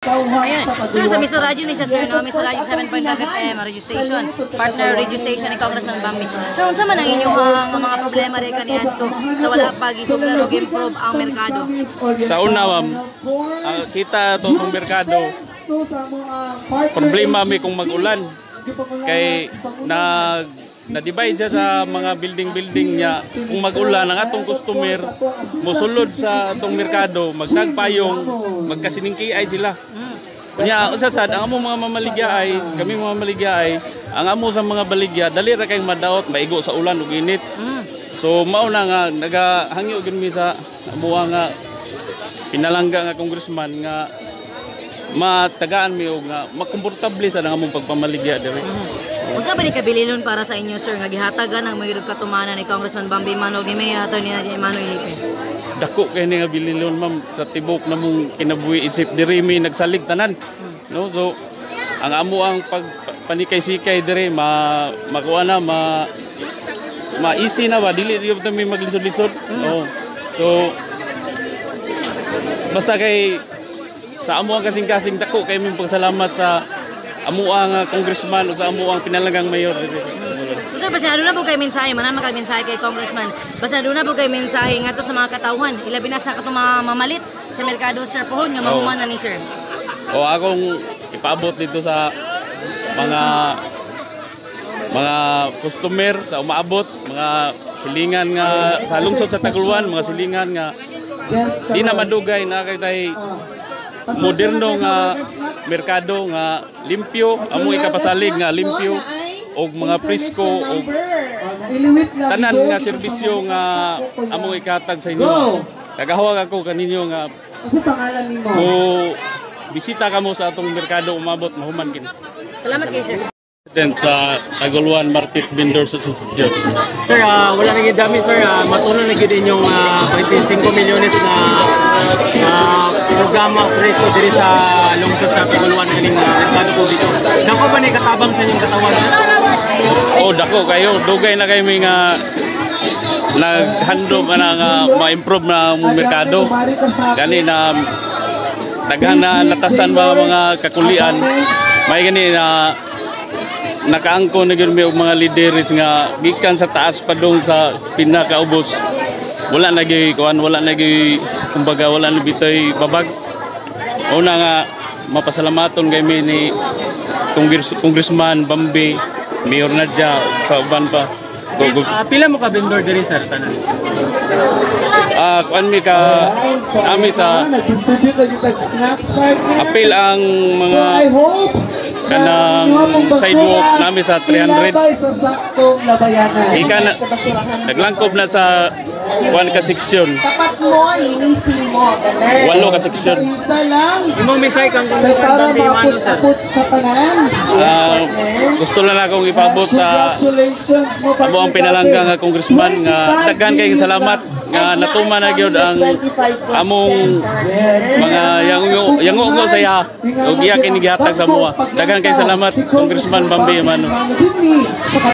Ayun. Sa Sir, sa Miso Radio ni siya, sir, no? Miso Radio 7.5 FM, radio station. Partner radio station ni Congressman Bambi. Sir, unsa man ang inyong mga problema rin kaniadto sa wala pa gisugdan og improve ang merkado? Sa una, ma'am, ang kita to itong merkado, problema mi kung mag-ulan. Kay nag na-divide siya sa mga building-building niya. Kung mag-ulan, ang atong customer, mosulod sa atong merkado, magtagpayong, magkasiningki ay sila. Unya, usa sad, ang amo mga mamaligya ay, kami mga mamaligya ay, ang amo sa mga baligya, dali ra kayong madaot, maigo sa ulan ug init. So mao na nga nagahangyo gyud mi sa amuha nga pinalangga nga congressman nga matagaan mi og nga makomportable sa ang among pagpamaligya diri. Unsa ba ni kabililon para sa inyo, sir, nga gihatagan ang mayroong katumanan ni Congressman Bambi Manog ni Mayor Atty. Nadia Emmanuel Lipe? Dako kay ni nga bililon, ma'am, sa tibok namong kinabuhi isip diri mi nagsalig tanan. No, so ang amo ang pag panikay-sikay diri ma makuha na ma ma easy na ba, dili gyud mi maglisod-lisod. Oh. So basta kay sa amo ang kasing-kasing, dako kay ming pagsalamat sa amo ang congressman o sa amo ang pinalanggang mayor diri sa Taguluan. So sir, basta aduna po kay mensahe, manan kay mensahe kay Congressman. Basta aduna po kay mensahe ngadto sa mga katawhan, ilabi na sa katong mga mamalit sa merkado, sir, pohon nga mahuman na ni sir. O akong ipaabot dito sa mga customer sa umaabot, mga silingan nga sa lungsod sa Taguluan, mga silingan nga di na madugay na kay tay moderno nga merkado nga limpyo, amo ikapasalig nga limpyo og mga presko og tanan nga serbisyo nga among ikahatag sa inyo. Nagahawag ako kaninyo nga Kasi pangalan nimo. mo bisita kamo sa atong merkado umabot, mahuman kini. Salamat kay sir. President sa Taguluan Market Vendors Association. Sir, wala na dami, sir. Matuno na gyud inyong 25 milyones na programa presko diri sa lungsod sa Taguluan kaning merkado publiko. Dako ba ni katabang sa inyong katawan? Oh, dako kayo. Dugay na kayo may nga naghandom na nga ma-improve na ang merkado. Gani na daghan na natasan ba mga kakulian. May gani na nakaangko na gyud mi og mga leaders nga gikan sa taas padung sa pinakaubos. Wala na gyud kuan, wala na gyud, kumbaga wala na bitoy babag. Una nga mapasalamaton kay mi ni Congressman Bambi, Mayor Nadia, sa uban pa. Go, go. Pila mo ka vendor diri, sir, tanan? Kuan mi ka ami sa Nag-distribute na yung snacks, partner. Apil ang mga So I hope kanang sidewalk nami sa 300. Ilabay sa saktong labayanan. Ika na naglangkob na sa kuan ka seksyon. Tapat mo, linisin mo. Ganun. Walo ka seksyon. Isa lang. Imong mensahe kang Kay Congressman para Bambi Emano, sir. maapot-apot sa tanan. Gusto lang akong ipaabot sa Congratulations mo, amo ang pinalangga nga congressman nga daghan kayong salamat nga natuman na gyud ang among mga yango yango sa iya ug iya kini gihatag sa amoa. Daghan kay salamat, Congressman Bambi Emano. Sa